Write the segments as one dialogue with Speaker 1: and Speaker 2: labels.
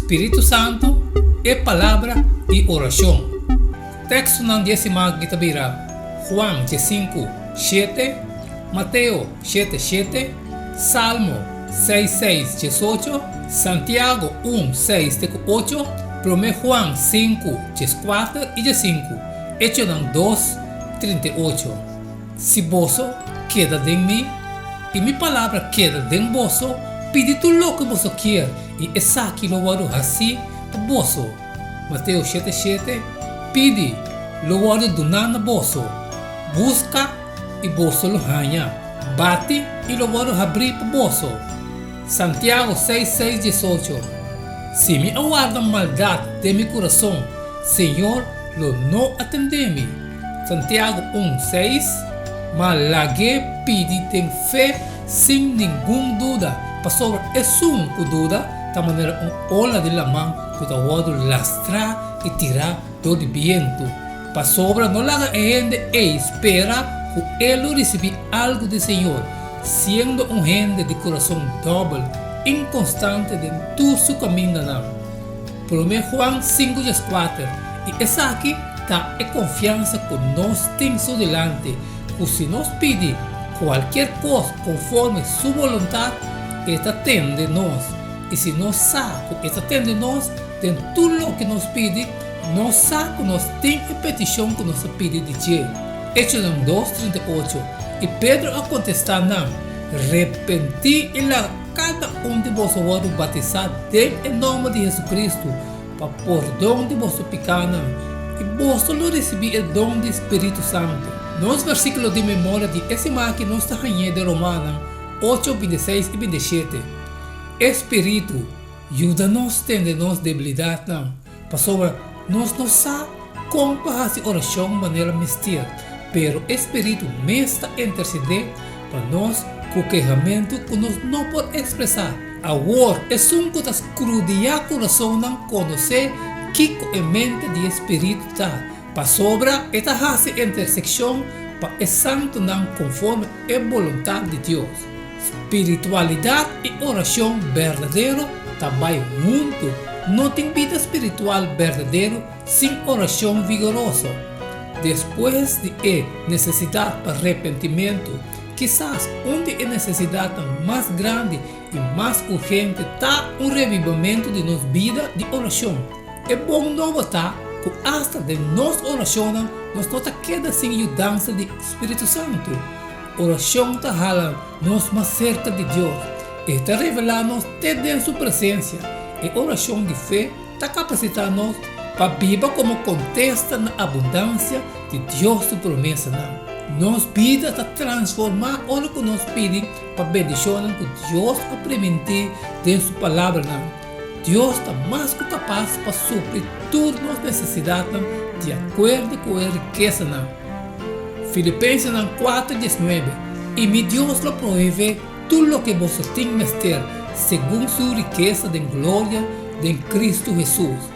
Speaker 1: Spiritu Santu, e Palabra i orashon. Tekstonan di e siman aki ta bira Juan diesinku, shete, Mateo shete, shete, Salmo seis, seis, diesocho, Santiago un, seis te ku ocho, Promé Juan sinku, dieskuater i diesinku, Echonan dos, 38. Si boso keda den mi i mi palabra keda den boso, pidi tur loke boso kier i esaki lo wòrdu hasí pa boso. Mateo shete shete, Pidi, lo wòrdu duná na boso, buska, i boso lo haña, bati, i lo wòrdu habrí pa boso. Santiago seis seis diesocho, Si mi a warda maldat den mi kurason, Señor lo no a tende mi. Santiago un, seis, Ma lag'é pidi den fe sin ningun duda, pasobra esun ku duda ta manera un ola di laman ku ta wòrdu lastrá i tirá dor di bientu. Pasobra no laga e hende ei spera ku e lo risibí algu di Señor, siendo un hende di kurason dòbel, inkonstante den tur su kamindanan. Promé Juan sinku dieskuater, I esaki ta e konfiansa ku nos tin su dilanti, ku si nos pidi kualkier kos konforme su boluntat, e ta tende nos. I si nos sa ku e ta tende nos den tur loke nos pidi, nos sa ku nos tin e petishon ku nos a pidi di dje. Echonan dos, 38, I Pedro a kontestá nan, Repentí i laga Kada un di boso wòrdu batisá den e nòmber di Hesukristu pa pordon di boso pikánan, i boso lo risibí e don di spiritu santu. Nos versíkulo di memoria di e siman aki nos ta hañ'é den Romanan ocho, bintiseis i bintishete. E spiritu yuda nos tende nos debilidatnan, pasobra nos no sa kon pa hasi orashon manera mester, pero e spiritu mes ta intersedé Pa nos ku kehamentu ku nos no por ekspresá. Awor, esun ku ta skrudiá kurasonnan konosé kiko e mente di e Spiritu ta, pasobra e ta hasi intersekshon pa e santunan konforme e boluntat di Dios. Spiritualidat i orashon berdadero ta bai huntu. No tin bida spiritual berdadero sin orashon vigoroso. Despues di e nesesidat pa repentimentu, kisas un di e nesesidatnan mas grandi i mas urgente ta un revivamentu di nos bida di orashon. E bon nobo ta ku asta den nos orashonnan nos no ta keda sin yudansa di Spiritu Santu. Orashon ta hala nos mas serka di Dios. E ta revelá nos te den su presensia. E orashon di fe ta kapasitá nos pa biba komo kontesta na abundansia di Dios su promesanan. Nos bida ta transformá ora ku nos pidi pa bendishonnan ku Dios a primintí den su palabranan. Dios ta mas ku kapas pa supli tur nos nesesidatnan di akuerdo ku e rikesanan. Filipensenan kuater diesnuebe, I mi Dios lo proveé Tur loke boso tin mester segun su rikesa den gloria den Cristo Hesus.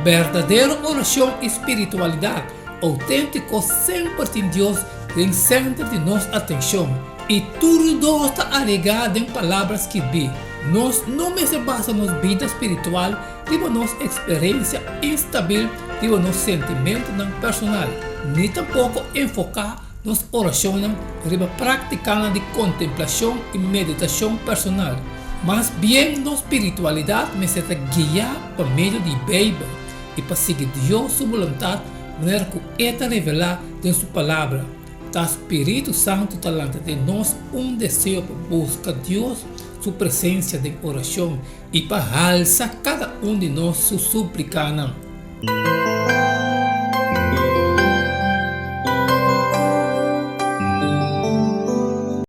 Speaker 1: Berdadero oracion i spiritualidad autentico semper tin Dios den center di nos atencion i tur dos ta aregá den palabra skirbí. Nos no mester basa nos bida spiritual riba nos experencia instabil riba nos sentimentonan personal, ni tampoco enfoca Nos orashonnan riba práktikanan di kontemplashon i meditashon personal. Mas bien nos spiritualidat mester ta guiá pa medio di Beibel i pa sigui Dios su boluntat manera ku e ta revelá den su Palabra. Ta spiritu santu ta lanta den nos un deseo pa buska Dios su presensia den orashon i pa halsa kada un di nos su súplikanan.